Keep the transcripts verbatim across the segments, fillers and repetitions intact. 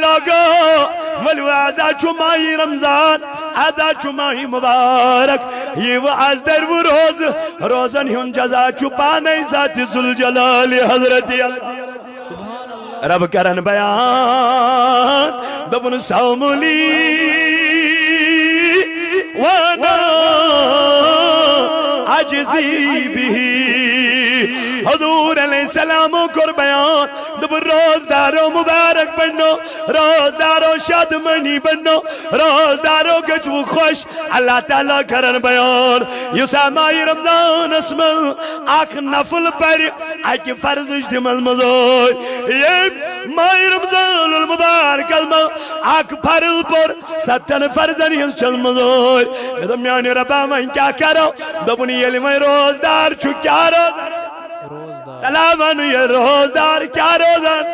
لوگو، ؤلِو، از ہا چھُ ماہِ رمضان، از ہا چھُ ماہِ مبارک، یہِ وۄنۍ از دٔرِو روزٕ، روزن ہُنٛد جزا چھُ پانے ذات ذوالجلال حضرت اللہ۔ رب کرن بیان، دوٚپُن، صوم لی وانا اجزی بِہِ۔ حضور علیہ السلامو کوٚر بیان، دوٚپُن، روزدارو مبارک بنو، روزدارو شادمٲنی بنو، روزدارو گٔژھِو خۄش۔ اللہ تعالیٰ کرن بیان، یُس آ ماہِ رمضانس منٛز اکھ نفل پرِ، اکہِ فرضٕچ تہِ منٛز مٔزوٗرۍ۔ ییٚمۍ ماہِ رمضان المبارکس منٛز اکھ فرض پوٚر، ستن فرضن ہٕنٛز چھَس مٔزوٗرۍ۔ مےٚ دوٚپ، میٛانہِ رۄبا، وۄنۍ کیٛاہ کرو؟ دوٚپُن، ییٚلہِ وۄنۍ روزدار چھُ، کیٛاہ روزدار؟ روزدار۔ تلا وَن، یہِ روزدار کیٛاہ روزان؟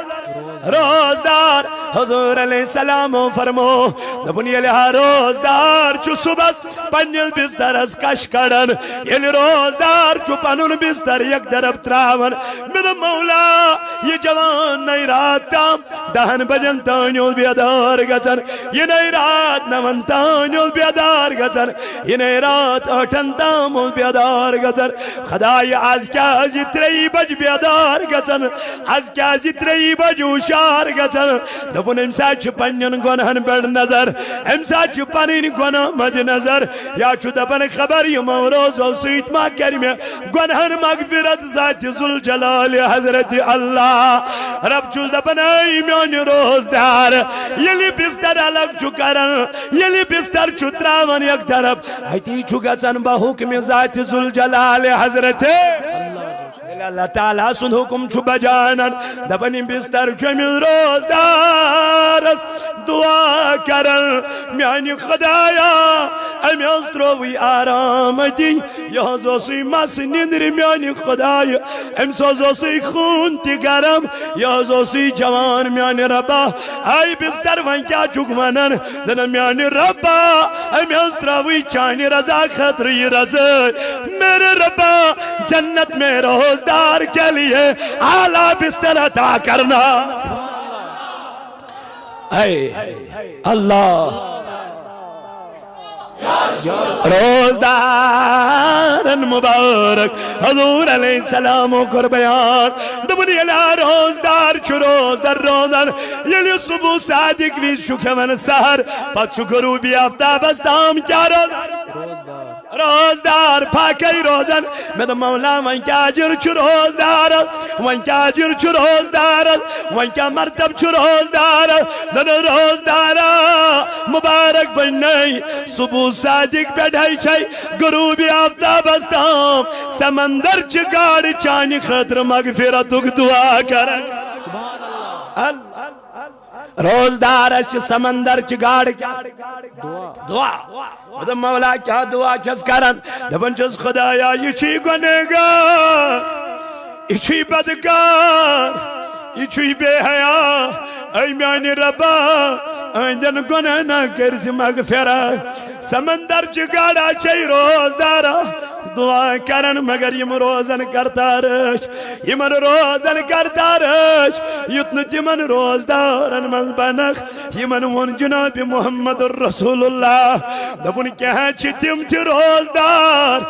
روزدار۔ حضور علیہ السلام فرمو، دوٚپُن، ییٚلہِ ہا روزدار چھُ صُبحس پننِس بسترس کش کڑان، ییٚلہِ روزدار چھُ پنُن بستر یک طرف تراوان، مےٚ دوٚپ، مولا، یہِ جوان نَے رات تام دَہن بجن تام اوس بیدار گژھان، یہِ نَے رات نَون تام اوس بیدار گژھان، یہِ نَے رات ٲٹھن تام اوس بیدار گژھان۔ خدایا، از کیازِ ترٛیٚیہِ بجہِ بیدار گژھان؟ از کیازِ ترٛیٚیہِ بجہِ ہُشار گژھان؟ دوٚپُن، أمۍ ساتہٕ چھِ پننٮ۪ن گۄنہن پٮ۪ٹھ نظر، أمۍ ساتہٕ چھِ پنٕنۍ گۄناہ مد نظر۔ یا چھُ دپان، خبر یِمو روزو سۭتۍ ما کرِ مےٚ گۄنہن مغفرت ذات ذوالجلال حضرت اللہ۔ رب چھُس دپان، اے میانہِ روزدار، ییٚلہِ بستر الگ چھُ کران، ییٚلہِ بستر چھُ تراوان یک طرف، اتی چھُ گژھان بحکم ذات ذوالجلال حضرت۔ ییٚلہِ اللہ تعالیٰ سُنٛد حُکُم چھُ بجان، دَپان، یِم بستر چھُ أمِس روزدارس دُعا کران، میانہِ خدایا، أمۍ حظ ترٛووُے آرام أتی۔ یہِ حظ اوسُے مَس نیٚنٛدرِ، میانہِ خدایہِ۔ أمِس حظ اوسُے خوٗن تہِ گرم، یہِ حظ اوسُے جوان، میانہِ رۄبا۔ آے بستر، وۄنۍ کیٛاہ چھُکھ وَنان؟ دَپان، میانہِ رۄبا، أمۍ حظ ترٛٲوٕے چانہِ رضا خٲطرٕ یہِ رضٲے۔ میرے ربا، جنت میں روزدار کے لیے اعلیٰ بستر عطا کرنا۔ اے اللہ، روزدارن مبارک حضور علیہ السلام کوٚر بیان۔ دوٚپُن، ییٚلہِ آ روزدار چھُ روزدار روزان، ییٚلہِ صبح صادق وِزِ چھُ کھٮ۪وان سحر، پتہٕ چھُ غروبی آفتابس تام کیٛاہ روزان؟ روزدار۔ روزدار پھاکے روزان۔ مےٚ دوٚپ، مولا، وۄنۍ کیٛاہ اجر چھُ روزدارس؟ وۄنۍ کیٛاہ اجر چھُ روزدارس؟ وۄنۍ کیٛاہ مرتب چھُ روزدارس؟ دوٚپُن، روزدارا، مبارک بنے، صبح صادق پٮ۪ٹھے چھے غروبی آفتابس تام سمندر چہِ گاڈٕ چانہِ خٲطرٕ مغفرتُک دعا کران۔ سبحان اللہ۔ ال-، روزدارس چھِ سمندر چہِ گاڈٕ کیٛاہ؟ دعا۔ دعا۔ مےٚ دوٚپ، مولا، کیٛاہ دعا چھَس کران؟ دَپان چھَس، خدایا، یہِ چھُے گۄنہگار، یہِ چھُے بدکار، یہِ چھُے بے حیا۔ اے میانہِ ربا، أہنٛدٮ۪ن گۄنہن کٔرۍ زِ مغفرت۔ سمندر چہِ گاڈٕ چھے روزدارا دعا کران، مگر یِم روزن کرتار ٲسۍ، یِمن روزن کرتار ٲسۍ، یُتھ نہٕ تِمن روزدارن منٛز بنکھ۔ یِمن ووٚن جناب محمد رسول اللہ، دوٚپُن، کیٛاہ چھِ تِم تہِ روزدار،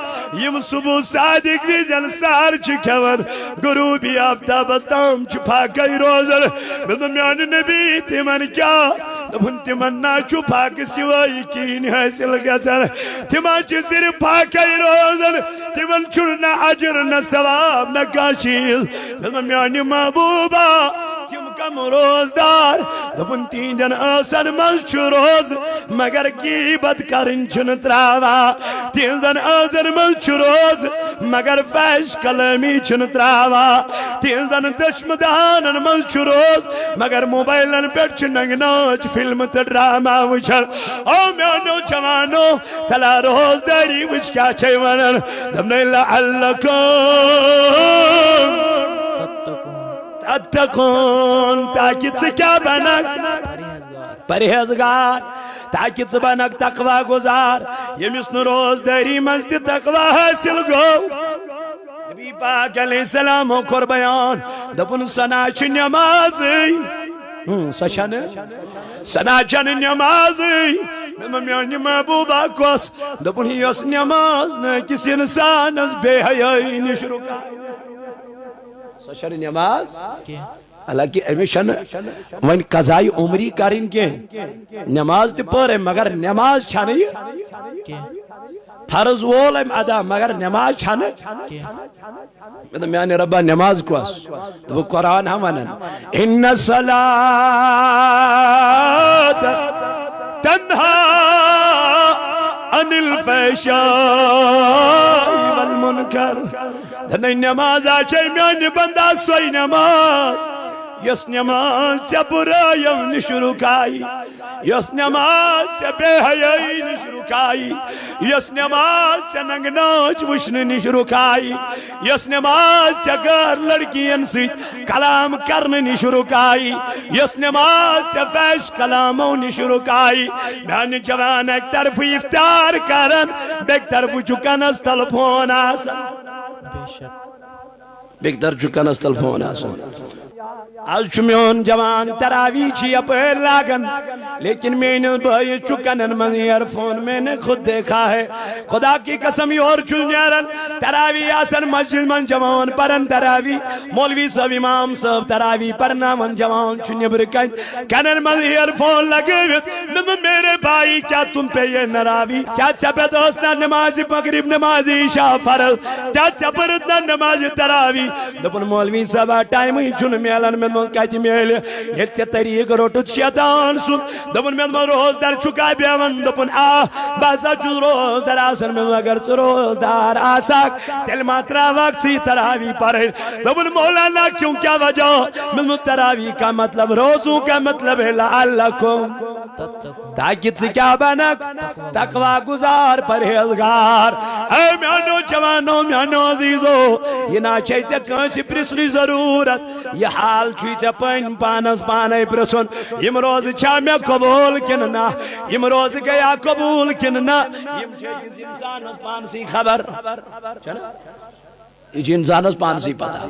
یِم صبح صادق وِزٮ۪ن سحر چھِ کھٮ۪وان، غروبی آفتابس تام چھِ پھاکے روزان؟ مےٚ دوٚپ، میانہِ نبی، تِمن کیٛاہ؟ دوٚپُن، تِمن نہ چھُ پھاکہٕ سوٲے کِہیٖنۍ حٲصِل گژھان، تِم حظ چھِ صرف پھاکے روزان، تِمن چھُنہٕ نہ اجر، نہ ثواب، نہ کانٛہہ چیٖز۔ مےٚ دوٚپ، میانہِ محبوبا، تِم کم روزدار؟ دوٚپُن، تِہنٛدٮ۪ن ٲسن منٛز چھُ روز، مگر غیبت کرٕنۍ چھُنہٕ تراوان۔ تِہنٛزن ٲسن منٛز چھُ روز، مگر فحش کلٲمی چھُنہٕ تراوان۔ تِہنٛزن دشمدانن منٛز چھُ روز، مگر موبایلن پٮ۪ٹھ چھِ ننٛگہٕ ناچ، فلمہٕ تہٕ ڈرامہ وٕچھان۔ او میانیو جوانو، تلا روزداری وٕچھ کیٛاہ چھے ونان۔ دوٚپنَے، لعلکم تتقون۔ تتقون، تاکہِ ژٕ کیٛاہ بنکھ؟ پرہیزگار۔ پرہیزگار، تاکہِ ژٕ بنکھ تقوی گزار۔ ییٚمِس نہٕ روزدٲری منٛز تہِ تقوی حٲصِل گوٚو، نبی پاک علیہ السلامو کوٚر بیان، دوٚپُن، سۄ نہ چھِ نٮ۪مازٕے۔ ہم، سۄ چھنہٕ، سۄ نہ چھنہٕ نٮ۪مازٕے۔ مےٚ دوٚپ، میانہِ محبوبہ کۄس؟ دوٚپُن، یۄس نٮ۪ماز نہٕ أکِس انسانس بے حیٲیی نِش رُکایہِ۔ سۄ چھنہٕ نٮ۪ماز۔ کینٛہہ۔ حالانکہ أمِس چھنہٕ وۄنۍ قضایہِ عمری کرٕنۍ کینٛہہ۔ نٮ۪ماز تہِ پٔر أمۍ، مگر نٮ۪ماز چھنہٕ یہِ۔ کینٛہہ۔ فرض وول أمۍ ادا، مگر نٮ۪ماز چھنہٕ۔ کینٛہہ۔ مےٚ دوٚپ، میانہِ رۄبا، نٮ۪ماز کۄس؟ دوٚپُکھ، قرآن ہا ونان، ان الصلاۃ تنہا عن الفحشاء والمنکر۔ دپان، نٮ۪ماز ہا چھے میانہِ بندا سۄے نٮ۪ماز، یۄس نٮ۪ماز ژےٚ بُرٲیو نِش رُکایہِ۔ یۄس نٮ۪ماز ژےٚ بے حیٲیی نِش رُکایہِ، یۄس نٮ۪ماز ژےٚ ننٛگہٕ ناچ وٕچھنہٕ نِش رُکایہِ، یۄس نٮ۪ماز ژےٚ غٲر لڑکِین سۭتۍ کلام کرنہٕ نِش رُکایہِ، یۄس نٮ۪ماز ژےٚ فحش کلامو نِش رُکایہِ۔ میانہِ جوان اکہِ طرفہٕ افطار کران، بیٚکہِ طرفہٕ چھُ کنس تل فون آسان۔ بے شک۔ بیٚکہِ طرفہٕ چھُ کنس تل فون آسان۔ از چھُ میون جوان تراویح چھِ یپٲرۍ لاگان، لیکن میٲنِس بٲیِس چھُ کنن منٛز ایئر فون، میں نے خود دیکھا ہے۔ خدا کی قسم، یورٕ چھُس نیران، تراویح آسان مسجد منٛز، جوان پران تراویح، مولوی صٲب، امام صٲب تراویح پرناوان، جوان چھُ نیبرٕ کنہِ کنن منٛز ایئر فون لگٲوِتھ۔ مےٚ دوٚپ، میرے بھائی، کیا تم پہ یہ نراوی؟ کیا ژےٚ پٮ۪ٹھ ٲس نہ نمازِ مغرب، نمازِ عشاء فرض؟ کیا ژےٚ پٔرٕتھ نہ نمازِ تراوی؟ دوٚپُن، مولوی صٲبا، ٹایمٕے چھُنہٕ میلان۔ مےٚ دوٚپُن، کتہِ میلہِ؟ ییٚتہِ ژےٚ طریٖقہٕ روٚٹُتھ شیطان سُنٛد۔ دوٚپُن، مےٚ دوٚپُن، روزدر چھُکھا بیٚہوان؟ دوٚپُن، آ، بہٕ ہسا چھُس روزدر آسان۔ مےٚ دوٚپُن، اگر ژٕ روزدار آسکھ، تیٚلہِ ما تراوکھ ژٕ یہِ تراوی پرٕنۍ؟ دوٚپُن، مولانا، کیوں، کیا وجہ؟ مےٚ دوٚپمَس، تراویح کا مطلب، روزوں کا مطلب ہے لعلکم، تاکہ ژٕ کیٛاہ بنکھ؟ تقوی گزار، پرہیزگار۔ اے میانیو جوانو، میانیو عزیزو، یہِ نہ چھے ژےٚ کٲنٛسہِ پرژھنٕچ ضروٗرت، یہِ حال چھُے ژےٚ پنٕنۍ پانس پانے پرژھُن، یِم روزٕ چھا مےٚ قبول کِنہٕ نہ؟ یِم روزٕ گٔیا قبول کِنہٕ نہ؟ یِم چھِ أکِس انسانس پانسٕے خبر۔ چھَنا؟ یہِ چھِ انسانس پانسٕے پتہ۔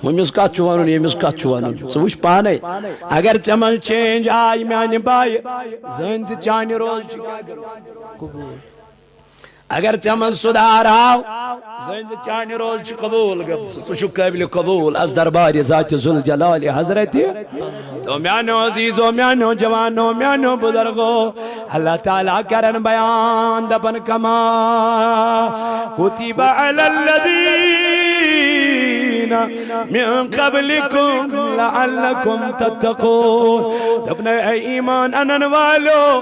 ہُمِس کتھ چھُ ونُن، ییٚمِس کتھ چھُ ونُن۔ ژٕ وٕچھ پانے۔ اگر ژےٚ منٛز چینج آیہِ میانہِ بایہِ، زٲنۍ زِ چانہِ روزٕ چھِ کیٛاہ گٔمٕژ؟ قبول۔ اگر ژےٚ منٛز سُدھار آو، زٲنۍ زِ چانہِ روزٕ چھِ قبول گٔمژٕ۔ ژٕ چھُکھ قٲبلِ قبول از دربارِ ذاتِ ذوالجلالِ حضرتِ۔ تو میانیو عزیزو، میانیو جوانو، میانیو بزرگو، اللہ تعالیٰ کرن بیان، دپن، کما کتب علی الذین من قبلکم لعلکم تتقون۔ دپن، اے ایمان انن والو،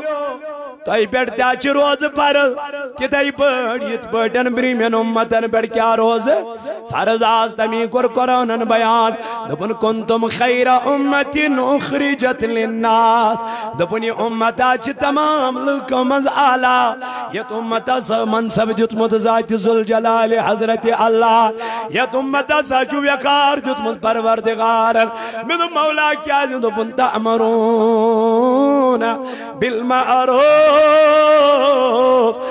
تۄہہِ پٮ۪ٹھ تہِ چھِ روزٕ فرض، تِتھے پٲٹھۍ یِتھ پٲٹھۍ برٛونٛہمٮ۪ن اُمتن پٮ۪ٹھ کیٛاہ روزٕ فرض آسہٕ، تمی کوٚر قرآنن بیان۔ دوٚپُن، کنتم خیر امة اخرجت للناس۔ دوٚپُن، یہِ اُمت آز چھِ تمام لُکو منٛز اعلیٰ۔ یتھ اُمتس منصب دیُتمُت ذاتِ ذوالجلالِ حضرتِ اللہ۔ یتھ اُمتس چھُ وقار دیُتمُت پروردگارن۔ مےٚ دوٚپ، مولا کیٛازِ؟ دوٚپُن، تأمرون بالمعروف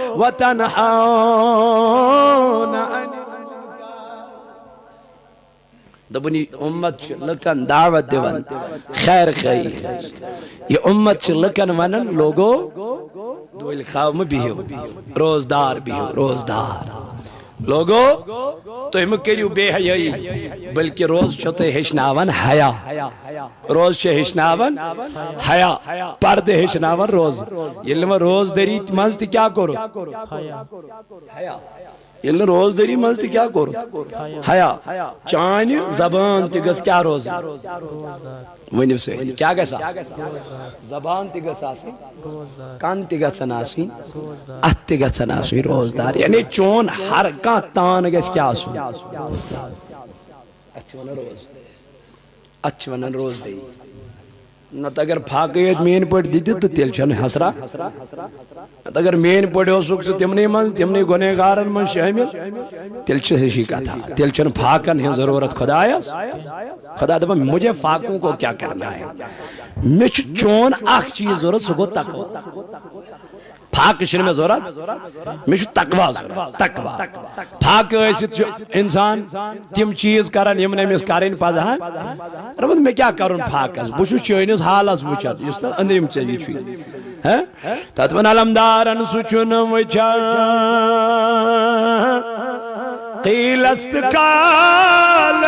وتنهون عن المنکر۔ دوٚپُن، یہِ اُمت چھِ لُکن دعوت دِوان خیر خواہی ہٕنٛز۔ یہِ اُمت چھِ لُکن ونان، لوگو، دۄہلہِ خاو مہٕ بِہِو، روزدار بِہِو، روزدار۔ لوگو، تُہۍ مہٕ کٔرِو بے حیٲیی، بلکہِ روزٕ چھو تۄہہِ ہیٚچھناوان حیا۔ روزٕ چھِ ہیٚچھناوان حیا، پردٕ ہیٚچھناوان روزٕ۔ ییٚلہِ نہٕ وۄنۍ روزدٔری منٛز تہِ کیٛاہ کوٚرُتھ؟ حیا۔ ییٚلہِ نہٕ روزدٔری منٛز تہِ کیٛاہ کوٚرُتھ؟ حیا۔ چانہِ زبان تہِ گٔژھ کیٛاہ روزٕنۍ؟ ؤنِو سٲری، کیٛاہ گژھِ آسُن؟ زبان تہِ گٔژھ آسٕنۍ، کَن تہِ گژھن آسٕنۍ، اَتھٕ تہِ گژھن آسٕنۍ روزدار۔ یعنی چون ہر کانٛہہ تان گژھِ کیٛاہ آسُن؟ اَتھ چھِ وَنان روزٕ۔ اَتھ چھِ وَنان روزدٔری۔ نَتہٕ اگر فاقے یوت میٛٲنۍ پٲٹھۍ دِتہِ تہٕ تیٚلہِ چھَنہٕ حسرا۔ نَتہٕ اگر میٛٲنۍ پٲٹھۍ اوسُکھ ژٕ تِمنٕے منٛز، تِمنٕے گۄنہگارَن منٛز شٲمِل، تیٚلہِ چھِ ہِشی کَتھا۔ تیٚلہِ چھَنہٕ فاقَن ہٕنٛز ضروٗرت خۄدایَس۔ خۄدا دَپان، مجھے فاقوں کو کیا کرنا ہے؟ مےٚ چھُ چون اَکھ چیٖز ضروٗرت، سُہ گوٚو تقوی۔ فاقہٕ چھُنہٕ مےٚ ضوٚرتھ، مےٚ چھُ تقویٰ ضوٚرتھ، تقویٰ۔ فاقہٕ ٲسِتھ چھُ اِنسان تِم چیٖز کران یِم نہٕ أمِس کرٕنۍ پزہن۔ رۄبن، مےٚ کیٛاہ کرُن فاقس؟ بہٕ چھُس چٲنِس حالس وٕچھان، یُس نہٕ أنٛدرِم ژےٚ یہِ چھُے۔ ہہ؟ تتھ وَن علمدارن سُہ چھُنہٕ وٕچھان۔ قیلس تہٕ قال،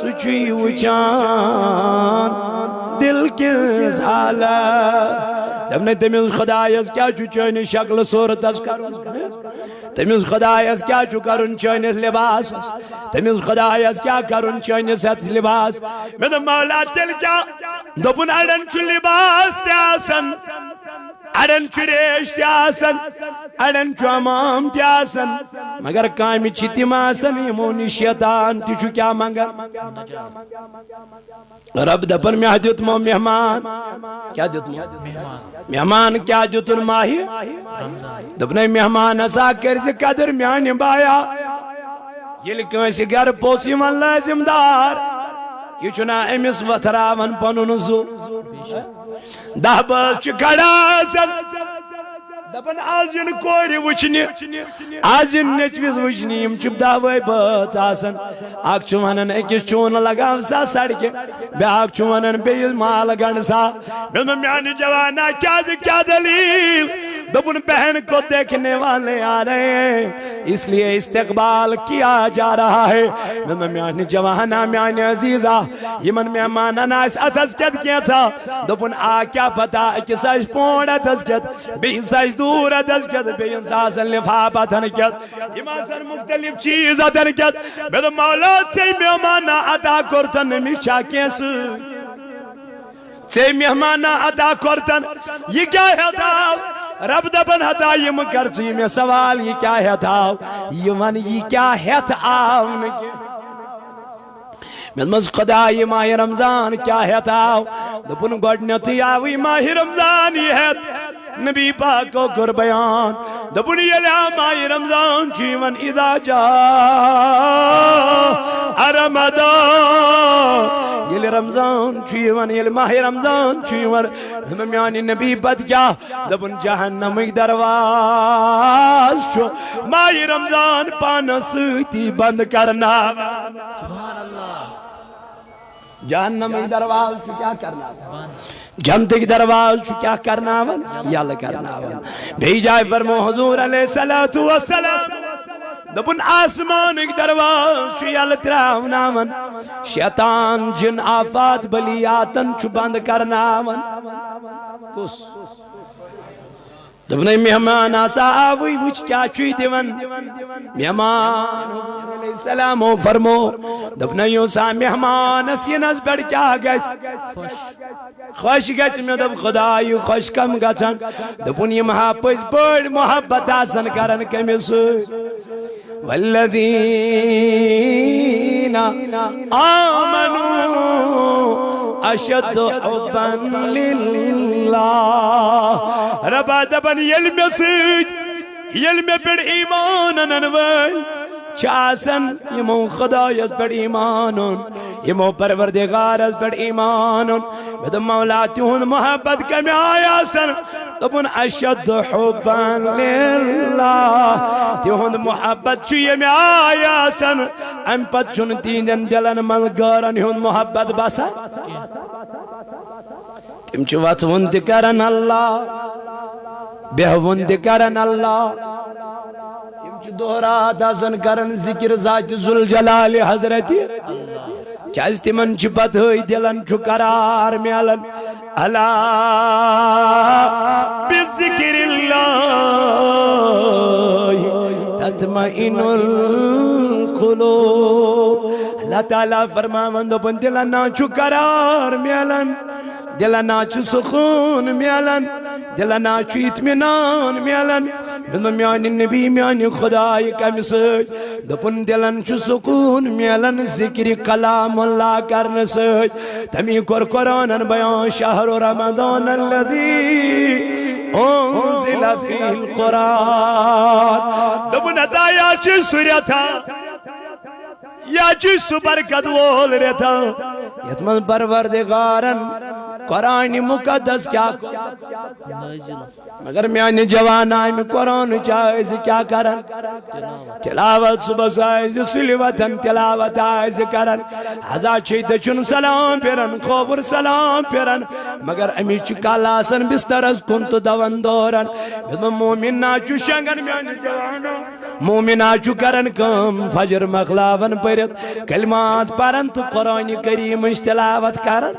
سُہ چھُے وٕچھان دِل کِس حالس۔ دوٚپنَے، تٔمِس خۄدایَس کیٛاہ چھُ چٲنِس شکلہٕ صوٗرتَس کَرُن؟ تٔمِس خۄدایَس کیٛاہ چھُ کَرُن چٲنِس لِباسَس؟ تٔمِس خۄدایَس کیٛاہ کَرُن چٲنِس یَتھ لِباس؟ مےٚ دوٚپ، مولا، تیٚلہِ کیٛاہ؟ دوٚپُن، اَڑٮ۪ن چھُ لِباس تہِ آسان، اڑٮ۪ن چھُ ریش تہِ آسان، اڑٮ۪ن چھُ عمام تہِ آسان، مگر کامہِ چھِ تِم آسان یِمو نِش شیطان تہِ چھُ کیٛاہ منگان؟ رب دپان، مےٚ دیُتمو مہمان۔ کیٛاہ دیُتمو؟ مہمان۔ مہمان کیٛاہ دیُتُن ماہہِ؟ رمضان۔ دوٚپنَے، مہمان ہسا کٔرۍ زِ قدر میانہِ بایا۔ ییٚلہِ کٲنٛسہِ گرٕ پوٚژھ یِوان لٲزِم دار، یہِ چھُنہ أمِس وۄتھراوان پنُن زُو۔ دَہ بٲژ چھِ گڑا آسان۔ دپان، آز یِن کورِ وٕچھنہِ، آز یِن نیٚچوِس وٕچھنہِ، یِم چھِ دَہ وَے بٲژ آسان۔ اکھ چھُ ونان، أکِس چوٗنہٕ لگاو سا سڑکہِ، بیٛاکھ چھُ ونان، بیٚیِس مال گنڈ سا۔ مےٚ دوٚپ، میانہِ جوانا، کیٛازِ، کیٛاہ دلیل؟ دوٚپُن، بہن کو دیکھنے والے آ رہے ہیں، اس لیے استقبال کیا جا رہا ہے۔ مےٚ دوٚپ، میانہِ جوانا، میانہِ عزیزا، یِمن مہمانن آسہِ اتھس کٮ۪تھ کینٛژھا۔ دوٚپُن، آ، کیٛاہ پتہ، أکِس آسہِ پونڈ اتھس کٮ۪تھ، بیٚیِس آسہِ دوٗر اتھس کٮ۪تھ، بیٚیِس آسن لفاف اتھن کٮ۪تھ، یِم آسن مختلف چیٖز اتھن کٮ۪تھ۔ مےٚ دوٚپ، مولا، ژےٚ مہمانہ عطا کوٚرتن، أمِس چھا کینٛہہ سۭتۍ؟ ژےٚ مہمانہ عطا کوٚرتن، یہِ کیٛاہ ہٮ۪تھ آو؟ رب دپان، ہتا، یہِ مہٕ کر ژٕ یہِ مےٚ سوال، یہِ کیٛاہ ہٮ۪تھ آو؟ یہِ ون، یہِ کیٛاہ ہٮ۪تھ آو نہٕ کینٛہہ۔ مےٚ دوٚپمَس، خۄدایا، یہِ ماہِ رمضان کیٛاہ ہٮ۪تھ آو؟ دوٚپُن، گۄڈٕنٮ۪تھٕے آوٕے ماہِ رمضان یہِ ہٮ۪تھ۔ نبی پاکو کوٚر بیان، دوٚپُن، ییٚلہِ آو ماہِ رمضان چھُ یِوان، اذا جاء رمضان، ییٚلہِ رمضان چھُ یِوان، ییٚلہِ ماہِ رمضان چھُ یِوان، میٛانہِ نبی پتہٕ کیٛاہ؟ دوٚپُن، جہنمٕکۍ دروازٕ چھُ ماہِ رمضان پانس سۭتی بند کرناوان۔ سبحان اللہ۔ جہنمٕکۍ دروازٕ چھُ کیٛاہ کرناوان؟ جنتٕکۍ دروازٕ چھُ کیٛاہ کرناوان؟ یلہٕ کرناوان۔ بیٚیہِ جایہِ فرمو حضور علیہ الصلوۃ والسلام، دوٚپُن، آسمانٕکۍ دروازٕ چھُ یلہٕ تراوناوان، شیطان، جن، آفات، بلیاتن چھُ بند کرناوان۔ کُس؟ دوٚپنَے، مہمان ہسا آوٕے، وٕچھ کیٛاہ چھُے دِوان۔ مہمان حضور علیہ السلامو فرمو، دوٚپنَے، یُس آ مہمانس یِنس پٮ۪ٹھ کیٛاہ گژھِ؟ خۄش گژھِ۔ مےٚ دوٚپ، خۄداے، خۄش کم گژھن؟ دوٚپُن، یِم ہا پٔزۍ پٲٹھۍ محبت آسن کران کٔمِس سۭتۍ۔ والذین آمنوا اشد حبا للہ۔ ربا دپان، ییٚلہِ مےٚ سۭتۍ، ییٚلہِ مےٚ پٮ۪ٹھ ایمان انن وٲلۍ چھِ آسان، یِمو خۄدایس پٮ۪ٹھ ایمان اوٚن، یِمو پروردگارس پٮ۪ٹھ ایمان اوٚن، مےٚ دوٚپ، مولا، تِہُنٛد محبت کمہِ آیہِ آسان؟ دوٚپُن، اشد حبا للہ، تِہُنٛد محبت چھُ ییٚمہِ آیہِ آسان، امہِ پتہٕ چھُنہٕ تِہنٛدٮ۪ن دِلن منٛز غٲرن ہُنٛد محبت بسان۔ تِم چھِ وژھوُن تہِ کران اللہ، بیہوُن تہِ کران اللہ۔ تِم چھِ دۄہ رات آسان کران ذکر ذاتِ ذوالجلال حضرت۔ کیازِ تِمن چھِ پتہٕے دِلن چھُ قرار میلان۔ الا بذکر اللہ تطمئن القلوب۔ اللہ تعالیٰ فرماوان، دوٚپُن، دِلن نا چھُ قرار میلان، دِلن نا چھُ سکوٗن میلان، دِلن نا چھُ اطمینان میلان۔ مےٚ دوٚپ، میانہِ نبی، میانہِ خۄدایہِ کمہِ سۭتۍ؟ دوٚپُن، دِلن چھُ سکوٗن میلان ذِکرِ کلام اللہ کرنہٕ سۭتۍ۔ تٔمی کوٚر قرآنن بیان، شہر رمضان الذی انزل فیہ القرآن۔ دوٚپُن، ہتا، یا چھُ سُہ رٮ۪تھا، یا چھُ سُہ برکت وول رٮ۪تھا، یتھ منٛز پروردگارن قرآن مقدس کیا؟ نازل۔ مگر میانہِ جوانا، امہِ قرآن چاہے زِ کیا کرن؟ تلاوت۔ تلاوت صبح آسہِ سُلہِ وۄتھان، تلاوت آسہِ کران۔ ہزا چھِ دٔچھُن سلام پھِران، کھووُر سلام پھِران، مگر أمِس چھُ کل آسان بسترس کُن تہٕ دون دوران۔ مےٚ دوٚپ، مومن نا چھُ شنگان میانہِ جوانا، مومن نا چھُ کران کٲم، فجر مۄکلاوان پٔرِتھ، کلمات پران تہٕ قرآن کریمٕچ تلاوت کران۔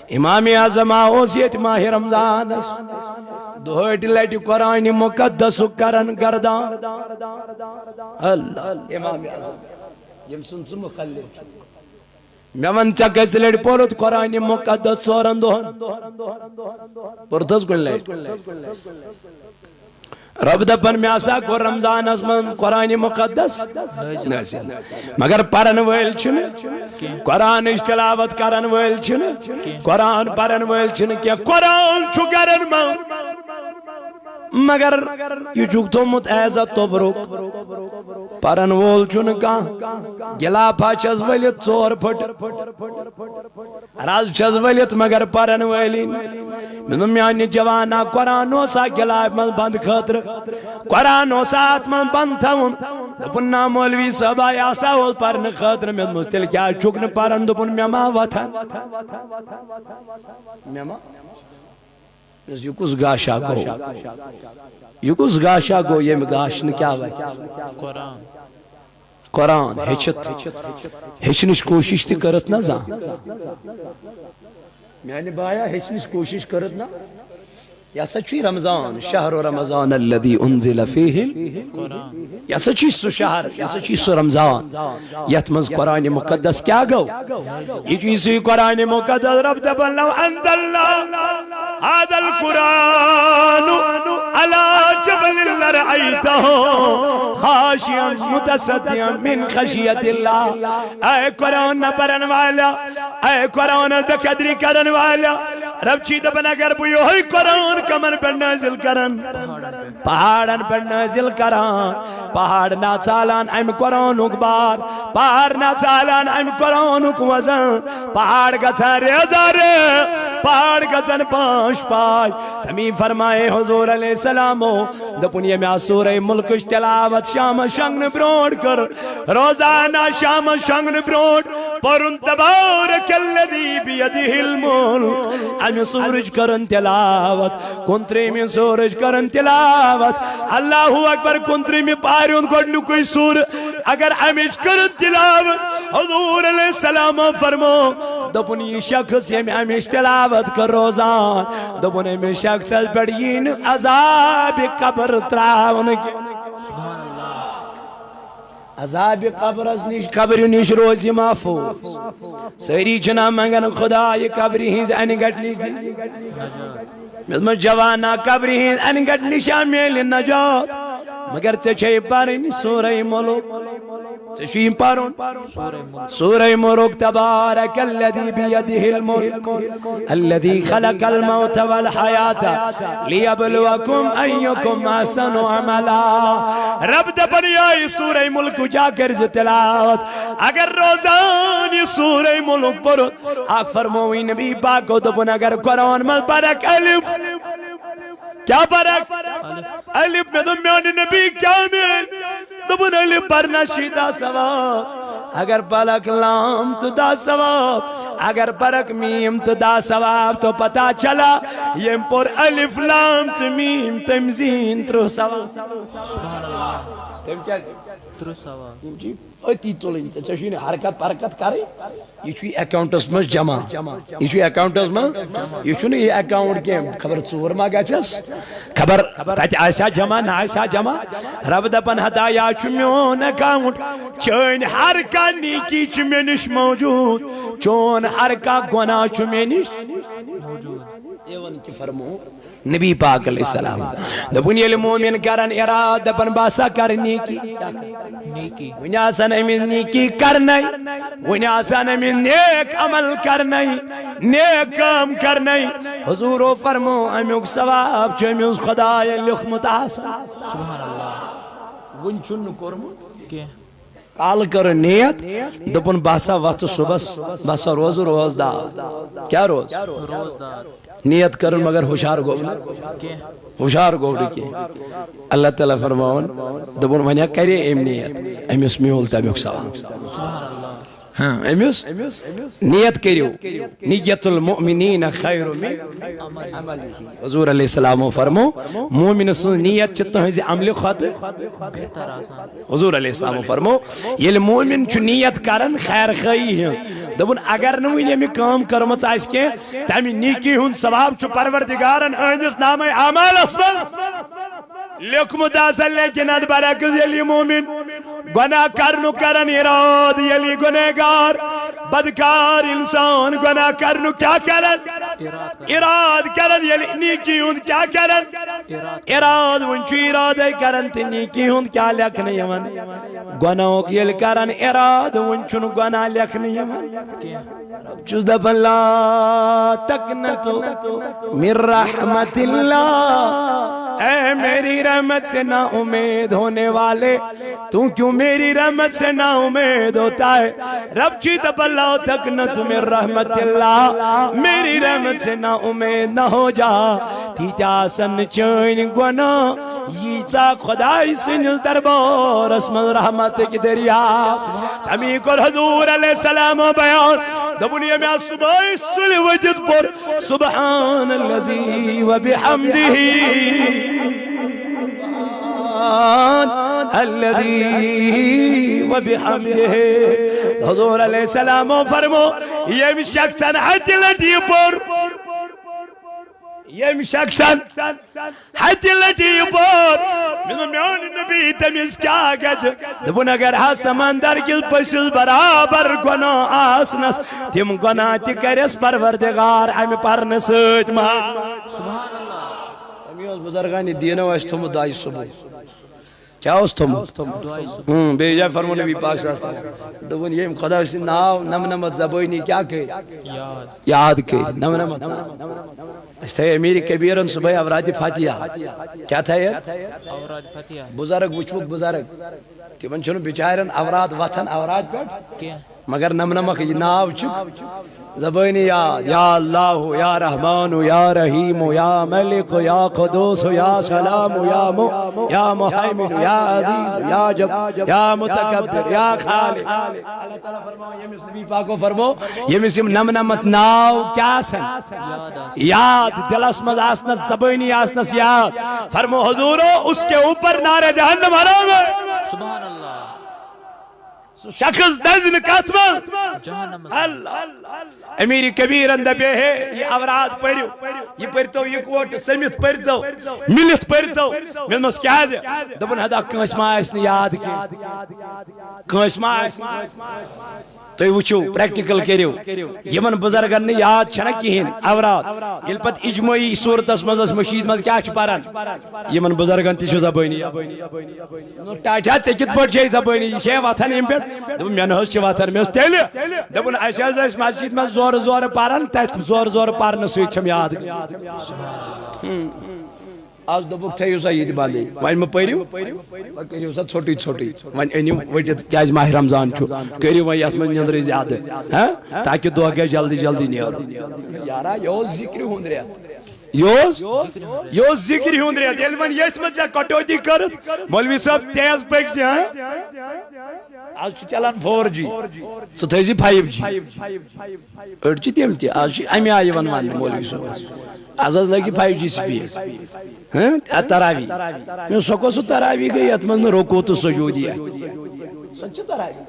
امام اعظم اوس ییٚتہِ ماہِ رمضانس دۄہٲٹھِ لٹہِ قرآن مقدسُک کران گردان۔ اللہ، امام اعظم، ییٚمۍ سُنٛد ژٕ مُقلد چھُکھ۔ مےٚ وَن، ژےٚ کٔژِ لٹہِ پوٚرُتھ قرآن مقدس ژورن دۄہن؟ پوٚرتھس کُنہِ لٹہِ؟ رب دپان، مےٚ ہسا کوٚر رمضانس منٛز قرآن مقدس نازل۔ مگر پرن وٲلۍ چھِنہٕ، قرآنٕچ تلاوت کرن وٲلۍ چھِنہٕ، قرآن پرن وٲلۍ چھِنہٕ کینٛہہ۔ قرآن چھُ گرن منٛز، مگر یہِ چھُکھ تھوٚمُت ایز اے توبرُک۔ پرن وول چھُنہٕ کانٛہہ، گلافا چھس ؤلِتھ ژور پھٕٹ۔ رز چھس ؤلِتھ مگر پرن وٲلی نہٕ۔ مےٚ دوٚپ، میانہِ جوانا، قرآن اوسا گلافہِ منٛز بند خٲطرٕ؟ قرآن اوسا اتھ منٛز بند تھاوُن؟ دوٚپُن، نہ مولوی صٲبا، یہِ ہسا اوس پرنہٕ خٲطرٕ۔ مےٚ دوٚپمس، تیٚلہِ کیازِ چھُکھ نہٕ پران؟ دوٚپُن، مےٚ ما وۄتھان؟ مےٚ ما؟ یہِ کُس گاشا گوٚو؟ یہِ کُس گاشا گوٚو ییٚمہِ گاشہِ نہٕ کیٛاہ وَتہِ؟ قرآن۔ قرآن ہیٚچھِتھ، ہیٚچھنٕچ کوٗشِش تہِ کٔرٕتھ نہ زانٛہہ۔ میانہِ بایا، ہیٚچھنٕچ کوٗشِش کٔرٕتھ نہ۔ یہِ ہسا چھُے رمضان، شہر رمضان الذي انزل فيه۔ قرآن۔ یہِ ہسا چھُے سُہ شہر، یہِ ہسا چھُے سُہ رمضان، یتھ منٛز قرآن مقدس کیٛاہ گوٚو؟ یہِ چھُے سُے قرآن مقدس، رب دپان، لو انزلنا هذا القرآن على جبل لرأيته خاشعا متصدعا من خشية الله۔ اے قرآن نہ پرن والا، اے قرآن بے قدری کرن والا، رب چھی دپان، اگر بہٕ یہوے قرآن کمن پہ نازل کرن، پہاڑن پہ نازل کران، پہاڑ نا ژالان امہِ قرآنُک بار، پہاڑ نا ژالان امہِ قرآنُک وزن، پہاڑ گژھان ریزدار، پہاڑ گژھان پانچ پانچ۔ تمی فرمائے حضور علیہ السلامو، دوٚپُن، ییٚمہِ آ سورہ ملکٕچ تلاوت شامس شۄنٛگنہٕ برونٛٹھ کٔر، روزانہ شامس شۄنٛگنہٕ برونٛٹھ پرُن تبارک الذی بیدہ الملک۔ امہِ سورج کرن تلاوت، کُنترٛہمہِ سورج کرن تلاوت۔ اللہ اکبر، کُنترٛہمہِ پارِ ہُنٛد گۄڈنیُکُے سورہ اگر امِچ کرن تلاوت۔ حضور علیہ السلام فرمو، دوٚپُن، یہِ شخص ییٚمہِ امِچ تلاوت کٔر روزان، دوٚپُن، أمِس شخصس پٮ۪ٹھ یی نہٕ عذاب قبر تراونہٕ کینٛہہ۔ سبحان اللہ۔ عذاب قبرس نش، قبرِ نش روزِ محفوظ۔ سٲری چھِنہ منگان، خدا، یہِ قبرِ ہٕنٛز انہِ گٹہِ نش دِ۔ مےٚ دوٚپمَس، جوانا، قبرِ ہٕنٛز انہِ گٹہِ نش میلہِ نجات، مگر ژےٚ چھے پرٕنۍ سورہ ملک۔ ژےٚ چھُے پرُن سورہ ملک۔ سورہ ملک، تبارک الذی بیدہ الملک الذی خلق الموت والحیات لیبلوکم ایکم احسن عملا۔ رب دپان، یہِ سورہ ملک کیا کٔرۍ زِ تلاوت۔ اگر روزان یہِ سورہ ملک پوٚرُتھ، اکھ فرمووٕے نبی پاکو، دوٚپُن، اگر قرآن منٛز پرکھ الف، کیا پرکھ؟ الف۔ الف۔ مےٚ دوٚپ، میانہِ نبی، کیا میلہِ؟ دوٚپُن، الف پرنس چھُے دہ ثواب۔ اگر پرکھ لام تہٕ دہ ثواب۔ اگر پرکھ میم تہٕ دہ ثواب۔ تو پتہ چلا، ییٚمۍ پوٚر الف لام تہٕ میم، تٔمۍ زیٖنۍ ترٕٛہ ثواب۔ سبحان اللہ۔ تٔمۍ کیٛازِ؟ ترٕٛہ ثواب۔ یِم چھِ أتی تُلٕنۍ۔ ژےٚ، ژےٚ چھُے نہٕ حرکت پرکت کرٕنۍ۔ یہِ چھُے اکاؤنٹس منٛز جمع۔ یہِ چھُے اکاؤنٹس منٛز، یہِ چھُنہٕ یہِ اکاؤنٹ کینٛہہ، خبر ژوٗر ما گژھٮ۪س، خبر تتہِ آسیا جمع، نہ آسیا جمع۔ رب دپان، ہدایا چھُ میون اکاؤنٹ، چٲنۍ ہر کانٛہہ نیکی چھِ مےٚ نِش موجود، چون ہر کانٛہہ گۄناہ چھُ مےٚ نِش موجود۔ اے ون کہِ فرمو نبی پاک علیہ السلام۔ دوٚپُن، ییٚلہِ مومن کرن ارادٕ، دپان، بہٕ ہسا کرٕ نیکی۔ نیکی۔ وُنہِ آسن أمِس نیکی کرنے، وُنہِ آسن أمِس نیک عمل کرنے، نیک کٲم کرنے۔ حضورو فرمو، امیُک ثواب چھُ أمِس خدایَن لیوٚکھمُت آسان۔ سبحان اللہ۔ وُنہِ چھُنہٕ کوٚرمُت کینٛہہ۔ کالہٕ کٔرٕن نیت، دوٚپُن، "بہٕ ہسا وۄتھٕ صُبحس، بہٕ ہسا روزٕ روزدار۔" کیٛاہ روز؟ روزدار۔ نیت کٔرٕن، مگر ہُشار گوٚو نہٕ۔ کینٛہہ۔ ہُشار گوٚو نہٕ کینٛہہ۔ اللہ تعالیٰ فرماوان، دوٚپُن، "وۄنۍ ہا کرے أمۍ نیت، أمِس میوٗل تَمیُک ثواب۔" سبحان اللہ۔ ہاں، أمِس نیت کٔرِو، "نیت المؤمنین خیر من عملہ۔" حضور علیہ السلام فرمو، مومن سٕنٛز نیت چھِ تُہٕنٛزِ عملہِ کھۄتہٕ بہتر آسان۔ حضور علیہ السلام فرمو، ییٚلہِ مومن چھُ نیت کران خیر خٲہی ہٕنٛز، دوٚپُن، اگر نہٕ وُنہِ أمۍ کٲم کٔرمٕژ آسہِ کینٛہہ، تَمہِ نیکی ہُنٛد ثواب چھُ پروردگارن أہنٛدِس نامہ اعمالس منٛز لیوٚکھمُت آسان۔ لیکن اتھ برعکس ییٚلہِ یہِ مومن گۄناہ کرنُک کران ارادٕ، ییٚلہِ یہِ گۄنہگار بدکار انسان گۄناہ کرنُک کیٛاہ کران؟ ارادٕ کران۔ ییٚلہِ نیکی ہُنٛد کیٛاہ کران؟ ارادٕ۔ وۄنۍ چھُ ارادے کران تہٕ نیکی ہُنٛد کیٛاہ لیکھنہٕ یِوان؟ گۄناہُک ییٚلہِ کران ارادٕ، وۄنۍ چھُنہٕ گۄناہ لیکھنہٕ یِوان۔ کینٛہہ۔ رب چھُس دپان، "لا تقنطوا من رحمت اللہ۔" اے میری رحمت سے نا امید ہونے والے، تو کیوں میری رحمت سے نا امید ہوتا ہے؟ رب چھُ دپان، "لا تقنطوا من رحمت اللہ، میری رحمت سے نا امید نہ ہو جا۔" تیٖتیٛاہ آسن نہٕ چٲنۍ گۄناہ، ییٖژاہ خۄداے سٕنٛدِس دربارس منٛز رحمتٕکۍ دٔریا۔ تَمی کوٚر حضور علیہ السلام بیان، دوٚپُن، ییٚمہِ آز صُبحٲے سُلہِ ؤتھِتھ پوٚر، سبحان الذی و بحمدہ، سبحان الذی و بحمدہ۔ حضور علیہ السلام فرمو، ییٚمہِ شخصن ہتہِ لٹہِ یہِ پوٚر، ییٚمہِ شخصن ہتہِ لٹہِ یہِ پوٚر، مےٚ دوٚپ، میون نبی، تٔمِس کیٛاہ گژھِ؟ دوٚپُن، اگر ہا سمندر کِس پٔسِس برابر گۄناہ آسنس، تِم گۄناہ تہِ کرٮ۪س پروردگار امہِ پرنہٕ سۭتۍ معاف۔ سبحان اللہ۔ تٔمی اوس بزرگان دیٖنو اَسہِ تھوٚمُت دۄیہِ صبحٲے۔ کیٛاہ اوس تھوٚمُت؟ دۄیہِ صبحٲے۔ اۭں، بیٚیہِ جایہِ فرموو نبی پاک صلی اللہ علیہ وسلم، دوٚپُن، ییٚمۍ خۄدا سٕنٛدۍ ناو نمہٕ نمتھ زبٲنی کیٛاہ کٔرۍ؟ یاد۔ یاد کٔرۍ، نمہٕ نمتھ۔ أسۍ تھٲے امیر کبیرن صبحٲے اوراد فتح۔ کیٛاہ تھٲے؟ اوراد فتح۔ بزرگ وٕچھوُکھ بزرگ، تِمن چھُنہٕ بِچارٮ۪ن اوراد وۄتھان اوراد پٮ۪ٹھ۔ کینٛہہ۔ مگر نمہٕ نمتھ یہِ ناو چھُکھ زبٲنی یاد، یا اللہ، یا رحمان، یا رحیم، یا ملک، یا قدوس، یا سلام، یا مو-، یا مہیمن، یا عزیز، یا جب-، یا متکبر، یا خالق۔ اللہ تعالیٰ فرماوان، ییٚمِس نبی پاکو فرمو، ییٚمِس یِم نمہٕ نمتھ ناو کیٛاہ آسن؟ یاد آسن۔ یاد، دلس منٛز آسنس، زبٲنی آسنس یاد۔ فرمو حضورو، اس کے اوپر نار جہنم حرام ہے۔ سبحان اللہ۔ سُہ شخص دزِ نہٕ کتھ منٛز؟ جہنمس منٛز۔ اللہ۔ امیر کبیرن دپے، ہے، یہِ اوراد پٔرِو، یہِ پٔرۍتو یِکوٹہٕ سٔمِتھ پٔرۍتو، مِلِتھ پٔرۍتو۔ مےٚ دوٚپمس، کیٛازِ؟ دوٚپُن، ہتا کٲنٛسہِ ما آسہِ نہٕ یاد کینٛہہ، کٲنٛسہِ ما آسہِ نہٕ۔ تُہۍ وٕچھِو، پریکٹیکل کٔرِو۔ یِمن بُزرگن نہٕ یاد چھَنہ کِہیٖنۍ اوراد، ییٚلہِ پتہٕ اجمٲعی صوٗرتس منٛز ٲس مٔشیٖد منٛز کیٛاہ چھُ پران؟ یِمن بُزرگن تہِ چھُ زبٲنی۔ ٹاٹھا، ژےٚ کِتھ پٲٹھۍ چھے زبٲنی؟ یہِ چھے وۄتھان ییٚمہِ پٮ۪ٹھ؟ دوٚپُن، مےٚ نہ حظ چھِ وۄتھان۔ مےٚ اوس تیٚلہِ، دوٚپُن، اَسہِ حظ ٲسۍ مسجد منٛز زورٕ زورٕ پران، تَتہِ زورٕ زورٕ پرنہٕ سۭتۍ چھَم یاد۔ آز دوٚپُکھ، تھٲیِو سا یہِ تہِ بنٛدٕے، وۄنۍ مہٕ پٔرِو، وۄنۍ کٔرِو سا ژھوٚٹُے ژھوٚٹُے، وۄنۍ أنِو ؤٹِتھ، کیٛازِ ماہِ رمضان چھُ، کٔرِو وۄنۍ یَتھ منٛز نِندرٕے زیادٕ، ہاں؟ تاکہِ دۄہ گژھِ جلدی جلدی نیرُن۔ یارا، یہِ اوس ذِکرِ ہُنٛد رٮ۪تھ۔ یہِ اوس، یہِ اوس ذِکرِ ہُنٛد رٮ۪تھ۔ ییٚلہِ وۄنۍ ییٚتھۍ منٛز ژےٚ کٹوتی کٔرٕتھ، مولوی صٲب، تیز پٔکۍ زِ، ہاں؟ آز چھُ چلان فور جی، ژٕ تھٲیزِ فایو جی۔ أڑۍ چھِ تِم تہِ، آز چھِ اَمہِ آیہِ یِوان وَننہٕ مولوی صٲبَس، آز حظ لٲگۍ زِ فایو جی سپیڈ۔ ہاں؟ اَتھ تراوی۔ مےٚ دوٚپ، سۄ کۄس سُہ تراوی گٔے، یَتھ منٛز نہٕ رکوع تہٕ سجود یی اَتھ؟ سۄ تہِ چھِ تراوی۔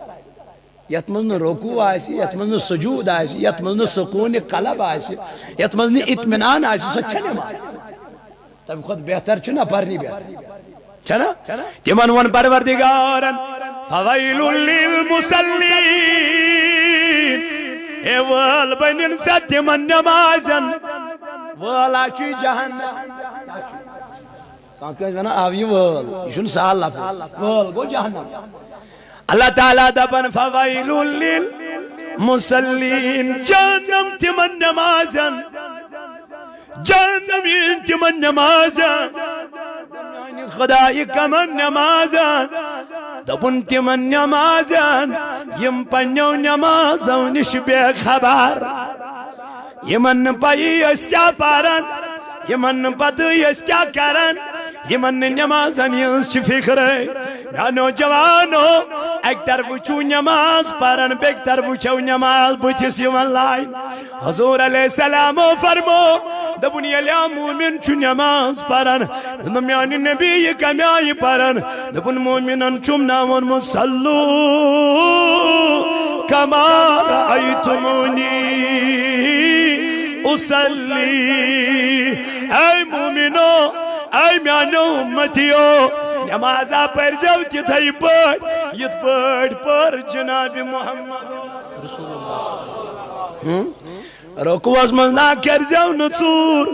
یَتھ منٛز نہٕ رکوع آسہِ، یَتھ منٛز نہٕ سجود آسہِ، یَتھ منٛز نہٕ سکوٗنِ قلب آسہِ، یَتھ منٛز نہٕ اطمینان آسہِ، سۄ تہِ چھےٚ نماز۔ تَمہِ کھۄتہٕ بہتر چھُ نہ پرنی بہتر۔ چھےٚ نہ؟ تِمن ووٚن پروردگارن، "فویل للمصلین"، اے وٲل بٔنِن سا تِمن نمازن۔ وٲل ہا چھُ جہنم۔ کانٛہہ کٲنٛسہِ ونان، آو یہِ وٲل، یہِ چھُنہٕ سہل لفظ۔ وٲل گوٚو جہنم۔ اللہ تعالیٰ دپان، "فویل للمصلین"، جہنم تِمن نمازن، جہنم یِن تِمن نمازن، خدایہِ کمن نمازن۔ دوٚپُن، تِمن نمازن، یِم پننیو نمازو نِش بے خبر، یِمن نہٕ پَیی أسۍ کیٛاہ پران، یِمن نہٕ پتہٕے أسۍ کیٛاہ کران، یِمن نہٕ نمازن ہٕنٛز چھِ فکرے۔ میانیو جوانو، اکہِ طرفہٕ چھُو نماز پران، بیٚکہِ طرفہٕ چھَو نماز بٕتھِس یِوان لاینہٕ۔ حضور علیہ السلامو فرمو، دوٚپُن، ییٚلہِ آ مومن چھُ نماز پران، دوٚپُن، میانہِ نبی یہِ کمہِ آیہِ پران؟ دوٚپُن، مومنن چھُم ناو ووٚنمُت، صلو کما رأیتمونی اصلی۔ اے مومنو، اے میانیو امتیو، نمازا پٔرزیو تِتھے پٲٹھۍ، یِتھ پٲٹھۍ پٔر جناب محمد۔ رکوعس منٛز نا کٔرزیو نہٕ ژوٗر،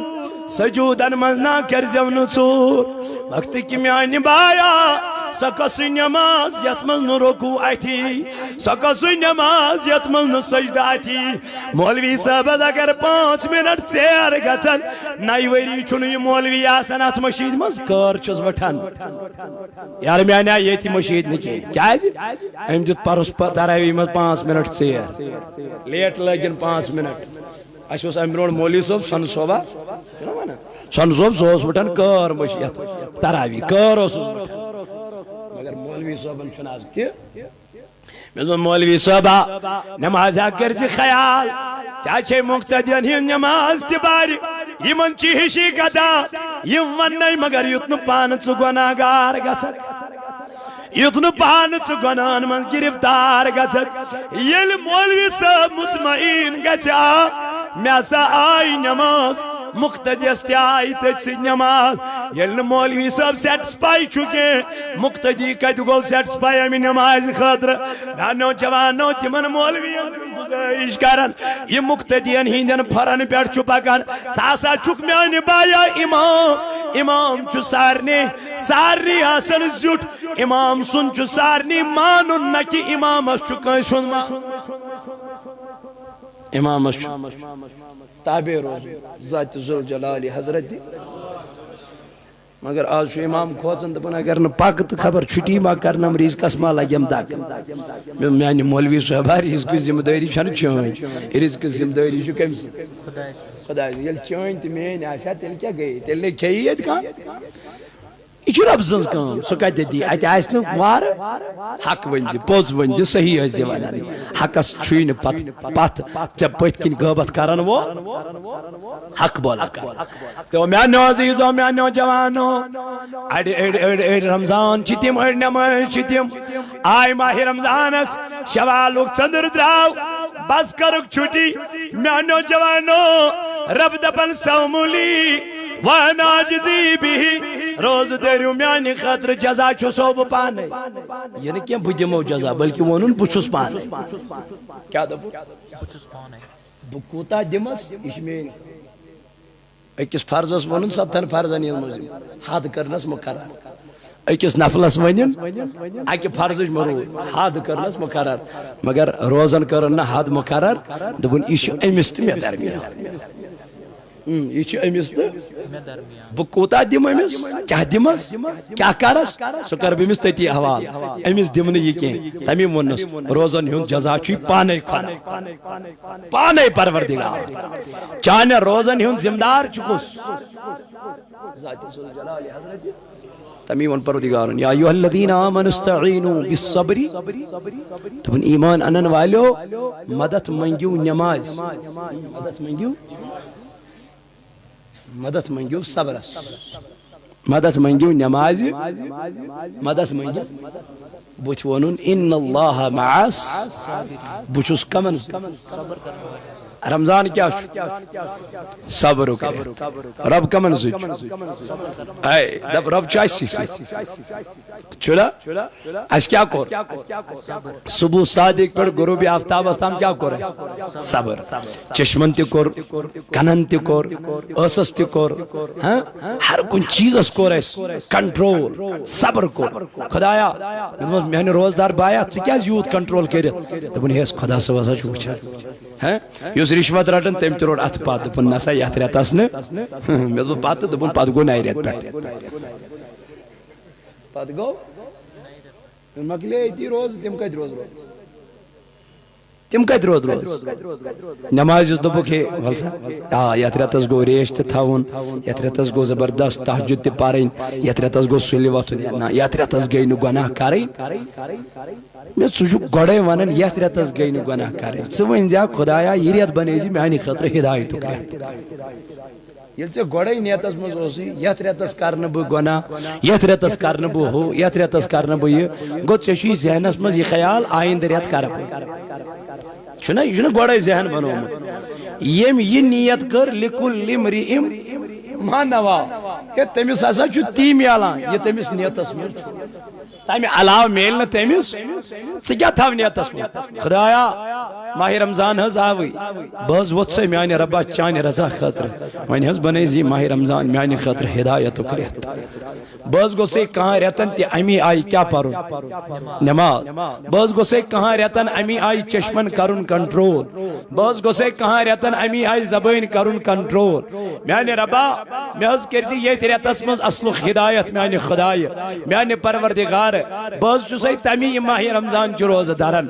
سجودن منٛز نا کٔرزیو نہٕ ژوٗر۔ وقتہٕ کہِ میانہِ بایا، سۄ کۄسٕے نماز یتھ منٛز نہٕ رکوع اَتھی، سۄ کۄسٕے نماز یتھ منٛز نہٕ سجدٕ اَتھی۔ مولوی صٲبس اگر پانٛژھ منٹ ژیر گژھن، نَیہِ ؤری چھُنہٕ یہِ مولوی آسان اتھ مشیٖد منٛز، کار چھُس وٕٹھان۔ یارٕ میانہِ آیہِ ییٚتہِ مشیٖد نہٕ کینٛہہ۔ کیٛازِ؟ أمۍ دیُت پرُس پ-، تراویح منٛز پانٛژھ منٹ ژیر۔ لیٹ لٲگِن پانٛژھ منٹ۔ اَسہِ اوس اَمہِ برونٛٹھ مولوی صٲب سۄنہٕ صٲبا، چھُنہ وَنان؟ سۄنہٕ صٲب، سُہ اوس وٕٹھان کار مٔشی یَتھ تراویح، کار اوسُس وٕٹھان۔ مگر مولوی صٲبن چھُنہٕ آز تہِ۔ مےٚ دوٚپ، مولوی صٲبا، نمازا کٔرزِ خیال، ژےٚ چھے مقتدین ہٕنٛز نماز تہِ بارِ، یِمن چھِ ہِشی کتھا، یِم وننے، مگر یُتھ نہٕ پانہٕ ژٕ گۄناہ گار گژھکھ۔ یُتھ نہٕ پانہٕ ژٕ گۄناہن منٛز گرفتار گژھکھ۔ ییٚلہِ مولوی صٲب مطمئن گژھِ، آ، مےٚ ہسا آیہِ نماز، مقتدیس تہِ آیہِ تٔتھۍ سۭتۍ نماز۔ ییٚلہِ نہٕ مولوی صٲب satisfy چھُ کینٛہہ، مقتدی کتہِ گوٚو satisfy امہِ نمازِ خٲطرٕ؟ میانیو جوانو، تِمن مولوین چھُس گزٲرِش کران، یہِ مقتدین ہٕنٛدٮ۪ن پھرن پٮ۪ٹھ چھُ پکان، ژٕ ہسا چھُکھ میانہِ بایا امام۔ امام چھُ سارنٕے، سارنٕے آسان زیُٹھ۔ امام سُنٛد چھُ سارنٕے مانُن، نہ کہِ امامس چھُ کٲنٛسہِ ہُنٛد مانُن۔ امامس چھُ تابع روزُن ذات ذوالجلال حضرت۔ مگر آز چھُ امام کھوژان، دپان، اگر نہٕ پکہٕ تہٕ خبر چھُٹی ما کرنم، رزقس ما لگیم دگ۔ مےٚ، میانہِ مولوی صٲبا، رزقٕچ ذمہٕ دٲری چھنہٕ چٲنۍ، رزقٕچ ذمہٕ دٲری چھِ کٔمۍ سٕنٛز؟ خۄداے سٕنٛز۔ ییٚلہِ چٲنۍ تہٕ میٲنۍ آسہِ ہا، تیٚلہِ کیٛاہ گٔیے؟ تیٚلہِ نے کھیٚیہِ ییٚتہِ کانٛہہ۔ یہِ چھُ رۄب سٕنٛز کٲم، سُہ کتہِ دی؟ اتہِ آسہِ نہٕ وارٕ۔ حق ؤنۍ زِ، پوٚز ؤنۍ زِ، صحیح ٲسۍ زِ ونان۔ حقس چھُے نہٕ پتھ، پتھ، ژےٚ پٔتھۍ کِنۍ غٲبت کرن وول۔ حق بولا کر۔ تو میانیو عزیزو، میانیو جوانو، اڑِ، اڑِ، اڑِ، اڑِ رمضان چھِ تِم، اڑِ نماز چھِ تِم۔ آے ماہِ رمضانس، شوالُک ژٔنٛدٕر درٛاو، بس کٔرٕکھ چھُٹی۔ میانیو جوانو، رب دپان، صوموا لی وانا اجزی بہ، روزٕ دٲرِو میانہِ خٲطرٕ، جزا چھُسو بہٕ پانے۔ یہِ نہٕ کینٛہہ بہٕ دِمو جزا، بلکہِ ووٚنُن بہٕ چھُس پانے۔ کیٛاہ دوٚپُن؟ بہٕ چھُس پانے۔ بہٕ کوٗتاہ دِمس، یہِ چھِ میٲنۍ۔ أکِس فرضس ووٚنُن ستتھن فرضن ہٕنٛز مٔنٛزِل، حد کٔرنس مقرر۔ أکِس نفلس ؤنِن، اکہِ فرضٕچ مروٗد، حد کٔرنس مقرر۔ مگر روزن کٔرٕن نہٕ حد مقرر، دوٚپُن، یہِ چھُ أمِس تہٕ مےٚ درمیان۔ اۭں، یہِ چھُ أمِس تہٕ مےٚ درمیان۔ بہٕ کوٗتاہ دِمہٕ أمِس، کیٛاہ دِمس، کیٛاہ کرس، سُہ کرٕ بہٕ أمِس تٔتی حوالہٕ۔ أمِس دِمہٕ نہٕ یہِ کینٛہہ۔ تَمی ووٚننس، روزن ہُنٛد جزا چھُے پانے خۄدا۔ پانے پروردگار۔ چانہِ روزن ہُنٛد ذمہٕ دار چھُ کُس؟ ذات ذوالجلال حضرت۔ تمی ووٚن پروردگارن، یا ایھا الذین آمنوا استعینوا بالصبر۔ دوٚپُن، ایمان انن والیو، مدد منگیو نماز۔ مدد منگیو، مدد منگیو صبرس۔ مدد منگیو نمازِ، مدد منگیو۔ بہٕ چھُ وَنُن، ان اللہ مع الصابرین۔ بہٕ چھُس کمن سۭتۍ؟ رمضان کیٛاہ چھُ؟ صبرُک رٮ۪تھ۔ رب کمن سۭتۍ چھُ؟ اے، دپ، رب چھُ اَسی سۭتۍ۔ چھُ نا؟ اَسہِ کیٛاہ کوٚر؟ صبح صادق پٮ۪ٹھ غروب آفتابس تام کیٛاہ کوٚر اَسہِ؟ صبر۔ چشمن تہِ کوٚر، کنن تہِ کوٚر، ٲسس تہِ کوٚر، ہاں؟ ہر کُنہِ چیٖزس کوٚر اَسہِ کنٹرول، صبر کوٚر۔ خدایا، مےٚ دوٚپمس، میانہِ روزدار بایا، ژٕ کیٛازِ یوٗت کنٹرول کٔرِتھ؟ دوٚپُن، ہے، خدا صٲب ہسا چھُ وٕچھان۔ ہاں؟ یُس رِشوت رٹان، تٔمۍ تہِ روٚٹ اتھٕ پتھ، دوٚپُن، نسا، یتھ رٮ۪تس نہٕ۔ مےٚ دوٚپ، پتہٕ؟ دوٚپُن، پتہٕ گوٚو نَیہِ رٮ۪تہٕ پٮ۪ٹھ۔ پتہٕ گوٚو؟ مۄکلے أتی روزٕ، تِم کتہِ روزٕ روزٕ؟ تِم کتہِ روزٕ روزٕ؟ نمازِ یُس دوٚپُکھ، ہے، ول سا، آ، یتھ رٮ۪تس گوٚو ریش تہِ تھاوُن، یتھ رٮ۪تس گوٚو زبردست تہجد تہِ پرٕنۍ، یتھ رٮ۪تس گوٚو سُلہِ وۄتھُن، نہ، یتھ رٮ۪تس گٔے نہٕ گۄناہ کرٕنۍ۔ مےٚ، ژٕ چھُکھ گۄڈے ونان، یتھ رٮ۪تس گٔے نہٕ گۄناہ کرٕنۍ۔ ژٕ ؤنۍ زِ، خدایا، یہِ رٮ۪تھ بنٲے زِ میانہِ خٲطرٕ ہدایتُک رٮ۪تھ۔ ییٚلہِ ژےٚ گۄڈَے نیتَس منٛز اوسُے، یَتھ رٮ۪تَس کَرٕ نہٕ بہٕ گۄناہ، یَتھ رٮ۪تَس کَرٕ نہٕ بہٕ ہُہ، یَتھ رٮ۪تَس کَرٕ نہٕ بہٕ یہِ، گوٚو ژےٚ چھُے ذہنَس منٛز یہِ خیال، آیِندٕ رٮ۪تہٕ کَرٕ بہٕ۔ چھُنہ، یہِ چھُنہ گۄڈَے ذہن بنومُت۔ ییٚمۍ یہِ نیت کٔر، لِکُلِّ امرِئٍ ما نویٰ، ہے، تٔمِس ہسا چھُ تی میلان، یہِ تٔمِس نیتَس منٛز چھُ۔ تمہِ علاوٕ میلہِ نہٕ تٔمِس۔ ژٕ کیٛاہ تھاو نیتس منٛز؟ خدایا، ماہِ رمضان حظ آوٕے، بہٕ حظ ووٚتھ سا میانہِ رۄبا چانہِ رضا خٲطرٕ۔ وۄنۍ حظ بنٲے زِ ماہِ رمضان میانہِ خٲطرٕ ہدایتُک رٮ۪تھ۔ بہٕ حظ گوٚژھے کانٛہہ رٮ۪تن تہِ امی آیہِ کیٛاہ پرُن؟ نماز۔ بہٕ حظ گوٚژھے کانٛہہ رٮ۪تن امی آیہِ چشمن کرُن کنٹرول۔ بہٕ حظ گوٚژھے کانٛہہ رٮ۪تن امی آیہِ زبٲنۍ کرُن کنٹرول۔ میانہِ رۄبا، مےٚ حظ کٔرۍ زِ ییٚتھۍ رٮ۪تس منٛز اصلُک ہدایت میانہِ خدایہِ، میانہِ پروردگارٕ۔ بہٕ حظ چھُسے تمی ماہِ رمضان چہِ روزٕ درن۔